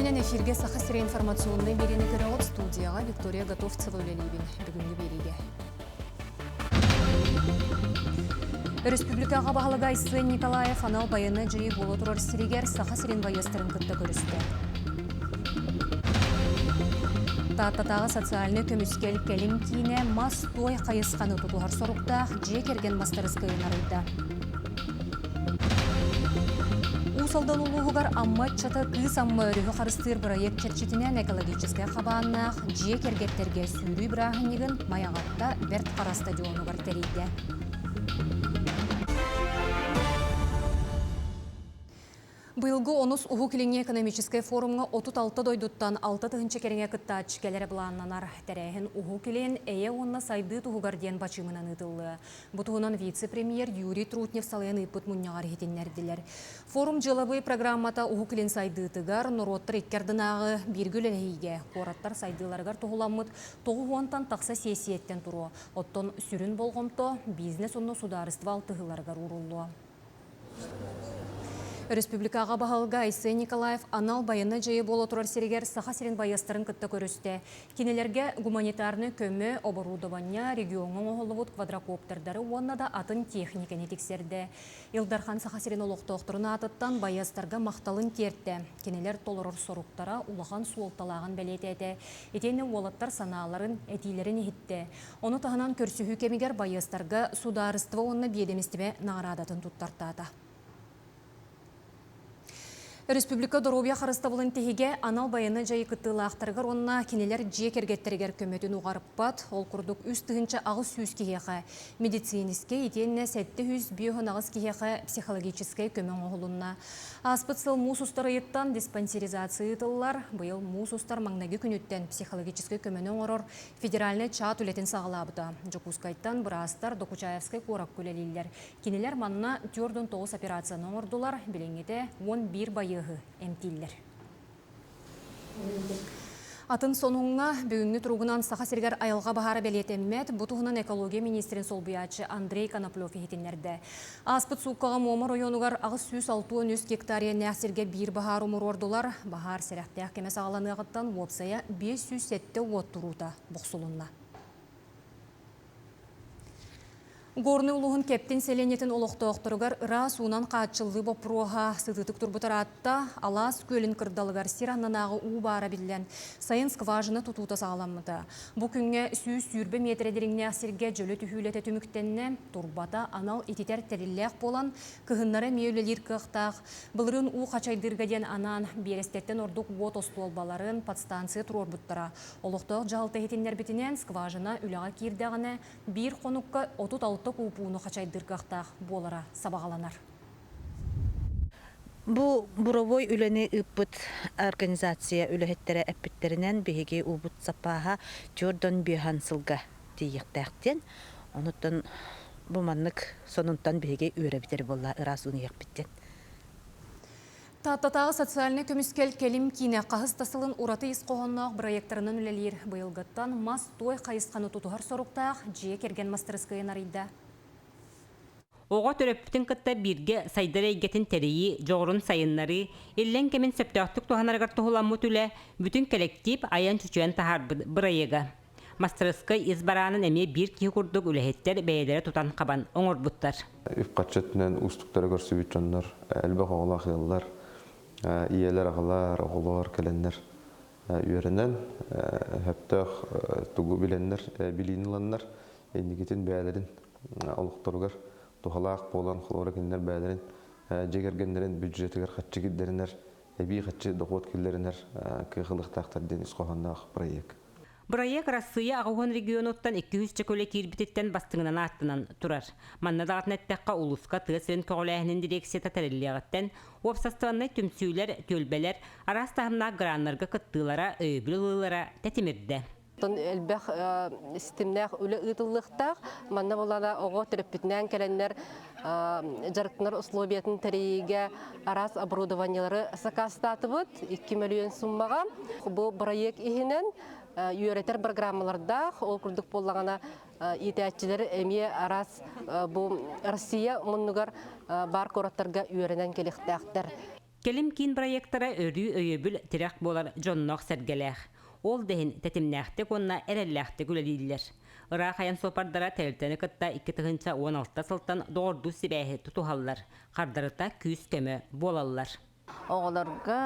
күнүнэн эфиргэ Саха сирэ информационнай биэриини көрөҕүт студияҕа Виктория Готовцева үлэлиибин бүгүҥҥү биэриигэ. Өрөспүүбүлүкэҕэ баһылыга Айсен Николаев анал байыаннай дьайыы буола турар сиригэр Саха сирин байыастарын кытта көрүстэ. Тааттатааҕы социальнай көмүскэл кэлим киинэ мас туой хайысханы тутуһар соруктаах дьиэ кэргэн мастарыскыайын арыйда. Уус Алдан улууһугар Амма ыччата Кыыс Амма өрүһү харыстыыр бырайыак чэрчитинэн экологическай хабааннаах дьиэ кэргэттэргэ сүүрүү бырааһынньыгын Майаҕатта Бэрт Хара стадионугар тэрийдэ. Быйылгы онус Уһук Илиҥҥи экономическай форумҥа 36 дойдуттан 6 тыһыынча кэриҥэ кыттааччы кэлэрэ былааннанар. Тэрээһин Уһук Илин эйэ уонна сайдыы туһугар диэн бачыымынан ыытыллыа. Бу туһунан вице-премьер Юрий Трутнев салайан ыыппыт мунньаҕар иһитиннэрдилэр. Форум дьыалабыай программата Уһук Илин сайдыытыгар, норуоттар икки ардынааҕы бииргэ үлэлэһиигэ, куораттар сайдыыларыгар туһуламмыт 90-тан тахса сиэссийэттэн туруо. Оттон сүрүн болҕомто бизнес уонна судаарыстыба алтыһыыларыгар ууруллуо. Республикаҕа баһылыга Айсен Николаев анал байыаннай дьайыы буола турар сиригэр Саха сирин байыастарын кытта көрүстэ. Кинилэргэ гуманитарнай көмө, оборудование, региоҥҥа оҥоһуллубут квадрокоптердары уонна да атын техникэни тиксэрдэ. Ил Дархан Саха сирин олохтоохторун аатыттан байыастарга махталын тиэртэ. Кинилэр толорор соруктара улахан суолталааҕын бэлиэтээтэ. Итиэннэ уолаттар санааларын, этиилэрин иһиттэ. Ону таһынан көрсүһүү кэмигэр байыастарга судаарыстыба уонна биэдэмистибэ наҕараадатын туттартаата. Республика доруобуйа харыстабылын тиһигэ анал байыаннай дьайыы кыттыылаахтарыгар уонна кинилэр дьиэ кэргэттэригэр көмөтүн уҕарыппат. Ол курдук 3800 киһиэхэ медицинскэй итиэннэ 758 киһиэхэ психологическай көмө оҥоһулунна. Ааспыт сыл муус устар ыйыттан диспансеризация ыытыллар. Быйыл муус устар маҥнайгы күнүттэн психологическай көмөнү оҥорор Федеральнай чат үлэтин саҕалаабыта. Дьокуускайтан быраастар Докучаевскай куоракка үлэлииллэр. Кинилэр манна 49 операцияны оҥордулар, билиҥҥитэ 11 байыаһы эмтииллэр. Атын сонуҥҥа бүгүҥҥү туругунан Саха сиригэр айылҕа баһаара бэлиэтэммэт. Бу туһунан экология министрин солбуйааччы Андрей Коноплев иһитиннэрдэ. Ааспыт сууккаҕа Муома оройуонугар 863 гектар иэннээх сиргэ биир баһаар умуруордулар. Баһаар сэрэхтээх кэмэ саҕаланыаҕыттан уопсайа 507 уот туруута бохсулунна. Горнай улууһун Кэптин сэлиэнньэтин олохтоохторугар ыраас уунан хааччыллыы боппуруоһа сытыытык турбут ыраатта. Алаас күөлүн кырдалыгар сир аннынааҕы уу баара биллэн, сайын скважина тутуута саҕаламмыта. Бу күҥҥэ 120 миэтэрэ дириҥнээх сиргэ дьөлө түһүүлэтэ түмүктэннэ. Турбата анал ититэр тэриллээх буолан, кыһыннары эмиэ үлэлиир кыахтаах. Былырыын уу хачайдыырга диэн анаан, биэрэстэттэн ордук уот остуолбаларын, подстанция туруорбуттара. Олохтоох дьаһалта иһитиннэрбитинэн, скважина үлэҕэ киирдэҕинэ, биир хонукка 36 кууп ууну хачайдыыр кыахтаах буолара сабаҕаланар. Бу буровой үлэни ыыппыт организация үлэһиттэрэ эппиттэринэн, биһиги уубут саппааһа түөрт биэһэн сылга тиийиэхтээх диэн. Онуттан бу маннык сонунтан биһиги үөрэбит эрэ буолла ыраас ууну иһиэхпит диэн. Тааттатааҕы социальнай көмүскэл кэлим киинэ хаһыс да сылын ураты ис хоһоонноох бырайыактарынан үлэлиир. Быйылгыттан мас-туой хайысханы тутуһар соруктаах дьиэ кэргэн мастарыскыайын арыйда. Оҕо төрөппүтүн кытта бииргэ сайдар эйгэтин тэрийии, дьоҕурун сайыннарыы, иллэҥ кэмин сөптөөхтүк туһанарыгар туһуламмыт үлэ бүтүн кэлэктиип айан-чочуйан таһаарбыт бырайыага. Мастарыскыай ис бараанын эмиэ биир киһи курдук үлэһиттэр бэйэлэрэ тутан-хабан оҥорбуттар. Үп-харчы өттүнэн уустуктары көрсүбүт дьоннор, элбэх оҕолоох ыаллар, ийэлэр, аҕалар, оҕолор кэлэннэр үөрэнэн, сөптөөх тугу билэннэр, билиини ыланнар, инникитин бэйэлэрин олохторугар туһалаах буолан, холобура кинилэр бэйэлэрин дьиэ кэргэннэрин бюджетыгар харчы киллэринэр, эбии харчы дохуот киллэринэр кыах ылыахтаахтар диэн ис хоһоонноох проект. Бырайыак Арассыыйа 80 регионуттан 200 чөкөлө киирбититтэн бастыҥынан ааттанан турар. Манна даҕатан эттэххэ, улууска тыа сирин көҕүлээһинин дирекцията тэриллиэҕиттэн уопсастыбаннай түмсүүлэр, түөлбэлэр араас таһымнаах граннарга кыттыылара, өйөбүл ылыылара тэтимирдэ. Оттон элбэх ситимнээх үлэ ыытыллыахтаах. Манна буоллаҕына оҕо төрөппүтүнээн кэлэннэр дьарыктанар условиятын тэрийиигэ араас оборудованиелары сакаастаатыбыт 2 мөлүйүөн суммаҕа. Бу бырайыак иһинэн үөрэтэр программалардаах, ол курдук буоллаҕына иитээччилэр эмиэ араас бу Россия муннугар баар куораттарга үөрэнэн кэлиэхтээхтэр. Кэлим киин бырайыактара өрүү өйөбүл, тирэх буолар дьонноох-сэргэлээх. Ол да иһин тэтимнээхтик уонна эрэллээхтик үлэлииллэр. Ыраах айан суоппардара тэрилтэни кытта 2016 сылтан доҕордуу сибээһи тутуһаллар, хардарыта күүс-көмө буолаллар. Оҕолорго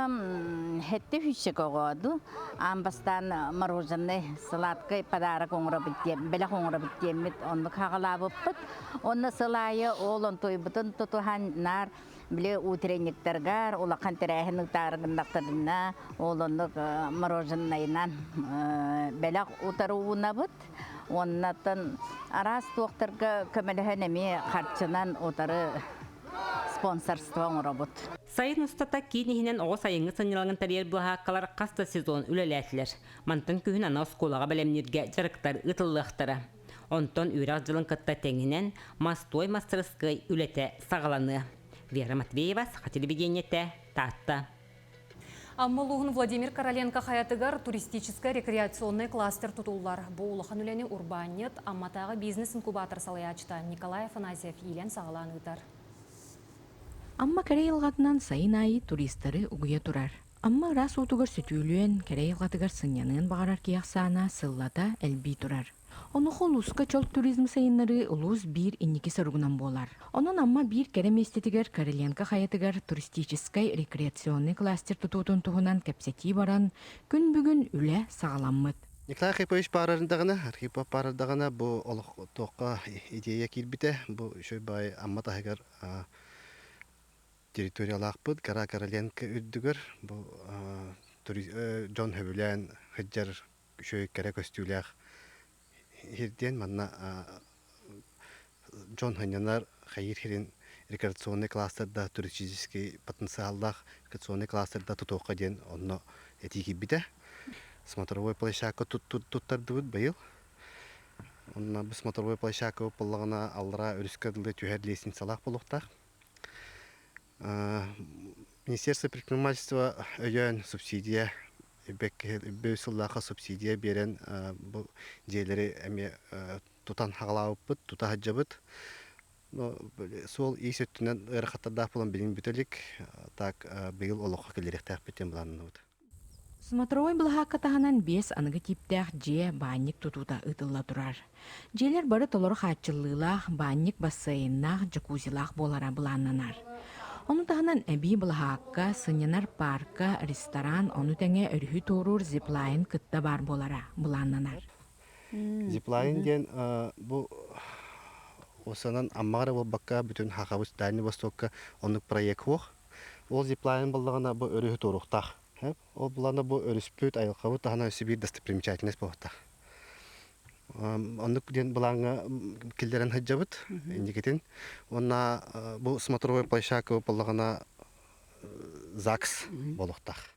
хэтти хүччэк оҕооду аан бастаан мороженое сладкай подарок оҥоробут диэн бэлэх оҥоробут диэммит оннук хаҕалаабыппыт. Онно сыл аайы ол онтуйбутун тутуһан наар били утренниктаргар улахан тэрээһин ыытаары гыннахтарына ол оннук мороженайынан бэлэх утары уунабыт. Уоннаттан араас туохтарга көмөлөһөн эмиэ харчынан утары спонсорство оҥоробут. Сайын устата киин иһинэн оҕо сайыҥҥы сынньалаҥын тэрийэр былаһааккалар хас да сезон үлэлээтилэр. Мантан күһүн аны оскуолаҕа бэлэмнииргэ дьарыктар ыытыллыахтара. Онтон үөрэх дьылын кытта тэҥинэн мас-туой мастарыскыай үлэтэ саҕаланыа. Вера Матвеева, Саха телевидениетэ, Таатта. Амма улууһун Владимир Короленко хайатыгар туристическай рекреационнай кластер тутуллар. Бу улахан үлэни урбаанньыт, Амматааҕы бизнес-инкубатор салайааччыта Николай Афанасьев иилэн-саҕалаан ыытар. Амма кэрэ айылҕатынан сайын аайы туристары угуйа турар. Амма ыраас уутугар сөтүөлүөн, кэрэ айылҕатыгар сынньаныан баҕарар киһи ахсаана сыллата элбии турар. Онуоха улууска чөл туризм сайыннарыы улуус биир инники соругунан буолар. Онон Амма биир кэрэ миэстэтигэр Короленко хайатыгар туристическай рекреационный кластер тутуутун туһунан кэпсэтии баран, күн бүгүн үлэ саҕаламмыт. Николай Архипович баарардаҕына, Архипов баарардаҕына бу олох туохха идея киирбитэ, бу үчүгэй баай Амма таһыгар территориялаахпыт Гора Короленко үрдүгэр бу дьон сөбүлээн сылдьар үчүгэй кэрэ көстүүлээх сирдиэн манна дьон сынньанар хайыыр сирин рекреационный кластерда туристический потенциаллаах рекреационный кластерда тутуохха диэн онно этии киирбитэ. Смотровой площадка туттардыбыт быйыл. Онно бу смотровой площадка буоллаҕына аллараа өрүскэ дылы түһэр лестницалаах буолуохтаах. Министерство предпринимательства өйөөн субсидия үбэ сыллаахха субсидия биэрэн бу дьиэлэри эмиэ тутан хаҕалаабыппыт, тута сылдьабыт. Суол иис өттүнэн ыарахаттардаах буолан билин бүтэ илик. Так быйыл олоххо киллэриэхтээхпит диэн былааннанабыт. Смотровой былаһаакка таһынан биэс аныгы тииптээх дьиэ баанньык тутуута ыытылла турар. Дьиэлэр бары толору хааччыллыылаах, баанньык бассейннаах, джакузилаах буолара былааннанар. Ону таһынан эбии былаһаакка, сынньанар паарка, ресторан, ону тэҥэ өрүһү туоруур зиплайн кытта баар буолара былааннанар. Зиплайн диэн бу осанан Аммаҕа эрэ буолбакка бүтүн Хахабыс Дальний Востокка оннук проект суох. Ол зиплайн буоллаҕына бу өрүһү туоруохтаах. Ол булана бу өрүспүт, айылҕабыт таһынан өссө биир достопримечательность буолуохтаах. Оннук диэн былааҥҥа киллэрэн сылдьабыт инникитин. Уонна бу смотровой площадка буоллаҕына ЗАГС буолуохтаах.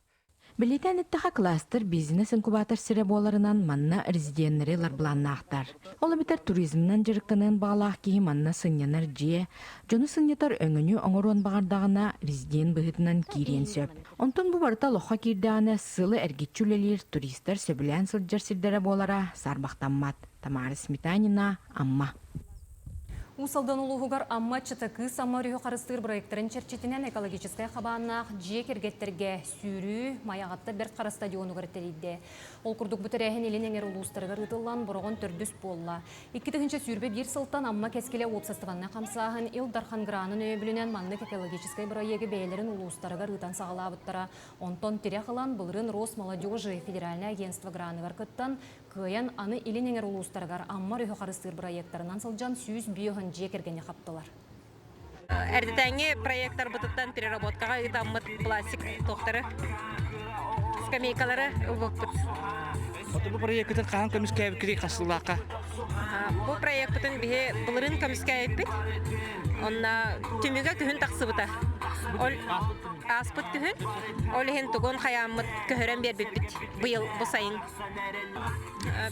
Бэлиэтээн эттэххэ, кластер бизнес-инкубатор сирэ буоларынан манна резиденнэри ылар былааннаахтар. Ол эбэтэр туризмынан дьарыктаныан баҕалаах киһи манна сынньанар дьиэ, дьону сынньатар өҥөнү оҥоруон баҕардаҕына резидент быһыытынан киириэн сөп. Онтон бу барыта олоххо киирдэҕинэ сылы эргиччи үлэлиир туристар сөбүлээн сылдьар сирдэрэ буолара саарбахтаммат. Тамара Сметанина, Амма. Уус Алдан улууһугар Амма Чытакыы Самма өрүһү харыстыыр бырайыактарын чэрчитинэн экологическай хабааннаах дьиэ кэргэттэргэ сүүрүү Майаҕатта Бэрт Хара стадионугар тэрийдэ. Ол курдук бу тэрээһин Илин эҥэр улуустарыгар ыытыллан Бороҕон төрдүс буолла. 2021 сылтан Амма кэскилэ уопсастыбаннай хамсааһын Ил Дархан гранын өйөбүлүнэн маннык экологическай бырайыагы бэйэлэрин улуустарыгар ыытан саҕалаабыттара. Онтон тирэх ылан былырыын Росмолодежи федеральнай агентство граныгар кыттан Кыайан аны Илин эҥэр улуустарыгар Амма өрүһү харыстыыр бырайыактарынан сылдьан 105 дьиэ кэргэни хаптылар. Эрдэтээҥҥи проекттарбытыттан переработкаҕа ыытаммыт пластик туохтары, скамейкалары ылбыппыт. Бу проеккытын хаһан көмүскээбиккитий хас сыллаахха? Бу проекпытын биһи былырыын көмүскээбиппит. Онно түмүгэ күһүн тахсыбыта. Ол ааспыт күһүн. Ол иһин тугун хайааммыт көһөрөн биэрбиппит быйыл бу сайын.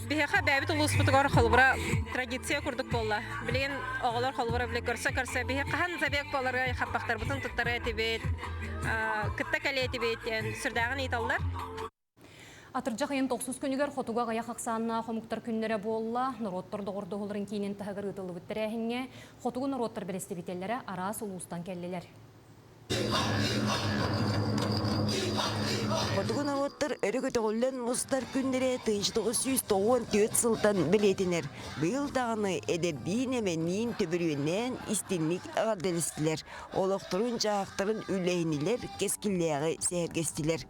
Биһиэхэ бэйэбит улууспутугар холобура традиция курдук буолла. Билигин оҕолор холобура били көрсө-көрсө биһи хаһан забег буоларый хаппахтарбытын туттарыа этибит, кытта кэлиэ этибит диэн сүрдээҕин ыйыталлар. Атырдьах ыйын тохсус күнүгэр хотуга аҕыйах ахсааннаах омуктар күннэрэ буолла. Норуоттар доҕордоһууларын киинин таһыгар ыытыллыбыт тэрээһиҥҥэ хотугу норуоттар бэрэстэбиитэллэрэ араас улуустан кэллилэр. Хотугу норуоттар өрө көтөҕүллэн мустар күннэрэ 1994 сылтан бэлиэтэнэр. Быйыл даҕаны эдэрдиин-эмэнниин төбүрүөннээн истиҥник эҕэрдэлэстилэр, олохторун-дьаһахтарын үллэһиннилэр, кэскиллээҕи сэһэргэстилэр.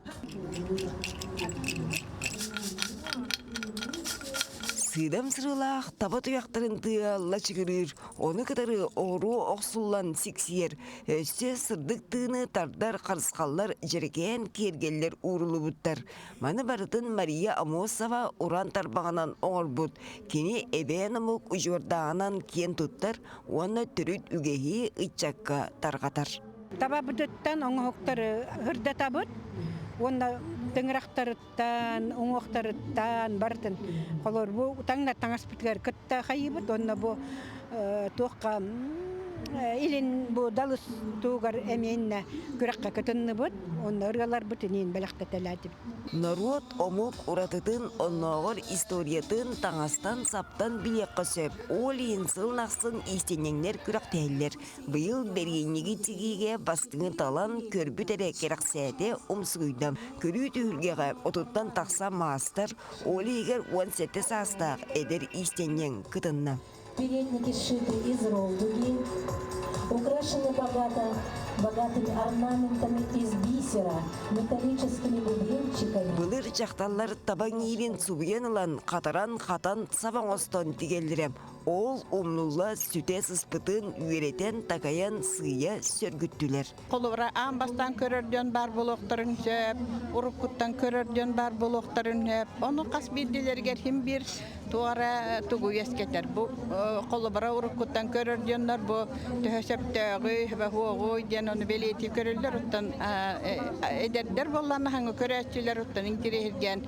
Сыыдам сырыылаах таба туйахтарын тыа лачыгырыыр, ону кытары оҕуруо охсуллан сиксийэр, өссө сырдык тыыны тардар харысхаллар дьэрэкээн киэргэллэр ууруллубуттар. Маны барытын Мария Амосова уран тарбаҕынан оҥорбут. Кини эбээн омук удьуордааҕынан киэн туттар уонна төрүт үгэһи ыччакка тарҕатар. Табабытыттан оҥоһуктары ырдатабыт уонна тыҥырахтарыттан, уҥуохтарыттан барытын холор бу таҥнар таҥаспытыгар кытта хайыыбыт уонна бу туохха илин бу далыс туугар эмиэннэ күрэххэ кытынныбыт уонна ырыаларбыт иниин бэлэхтэтэлээтибит. Норуот омук уратытын оннооҕор историятын таҥастан-саптан билиэххэ сөп. Ол иһин сылын ахсын иистэнньэҥнэр күрэхтэһэллэр. Быйыл бэриэнньиги тигиигэ бастыҥы талан көрбүт эрэ кэрэхсээтэ, умсугуйда. Көрүү түһүлгэҕэ отуттан тахса маастар, ол иһигэр 17 саастаах эдэр иистэнньэҥ кытынна. Передники сшиты из ролдуги, украшены богато, богатыми орнаментами из бисера, металлическими бубенчиками. Былыр дьахталлар таба иҥиирин субуйан ылан, хатаран хатан сап оҥостон тигэллэрэ. Ол умнулла сүтэ сыспытын үөрэтэн, такайан сыыйа сөргүттүлэр. Холобура, аан бастаан көрөр дьон баар буолуохтарын сөп, уруккуттан көрөр дьон баар буолуохтарын сөп. Ону хас биирдиилэригэр хим биир туора тугу үөскэтэр. Бу холобура уруккуттан көрөр дьоннор бу төһө сөптөөҕүй, баһуоҕуй диэн ону бэлиэтии көрөллөр. Оттон эдэрдэр буоллаҕына хаҥы көрөөччүлэр оттон интириэһиргээн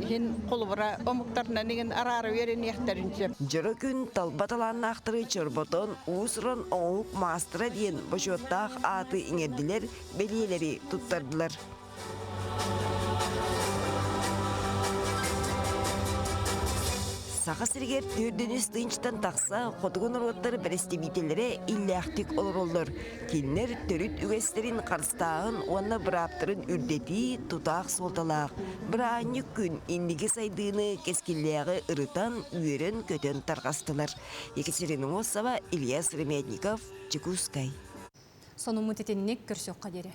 иһин холобура омуктарынан игин араара үөрэниэхтэрин сөп. Дьоро күн талба талааннаахтары чорботон уус-уран оҥоһук маастара диэн бочуоттаах ааты иҥэрдилэр, бэлиэлэри туттардылар. Саха сиригэр төрдүнүс тыынчтан тахса хотугу норуоттар бэрэстэбиитэллэрэ иллээхтик олороллор. Кинилэр төрүт үгэстэрин харыстааһын уонна бырааптарын үрдэтии тутаах суолталаах. Бырааһынньык күн инники сайдыыны кэскиллээҕи ырытан, үөрэн-көтөн тарҕастылар. Екатерина Мосова, Илья Сыромятников, Чекускай. Сонуммут итинник көрсүөххэ диэри.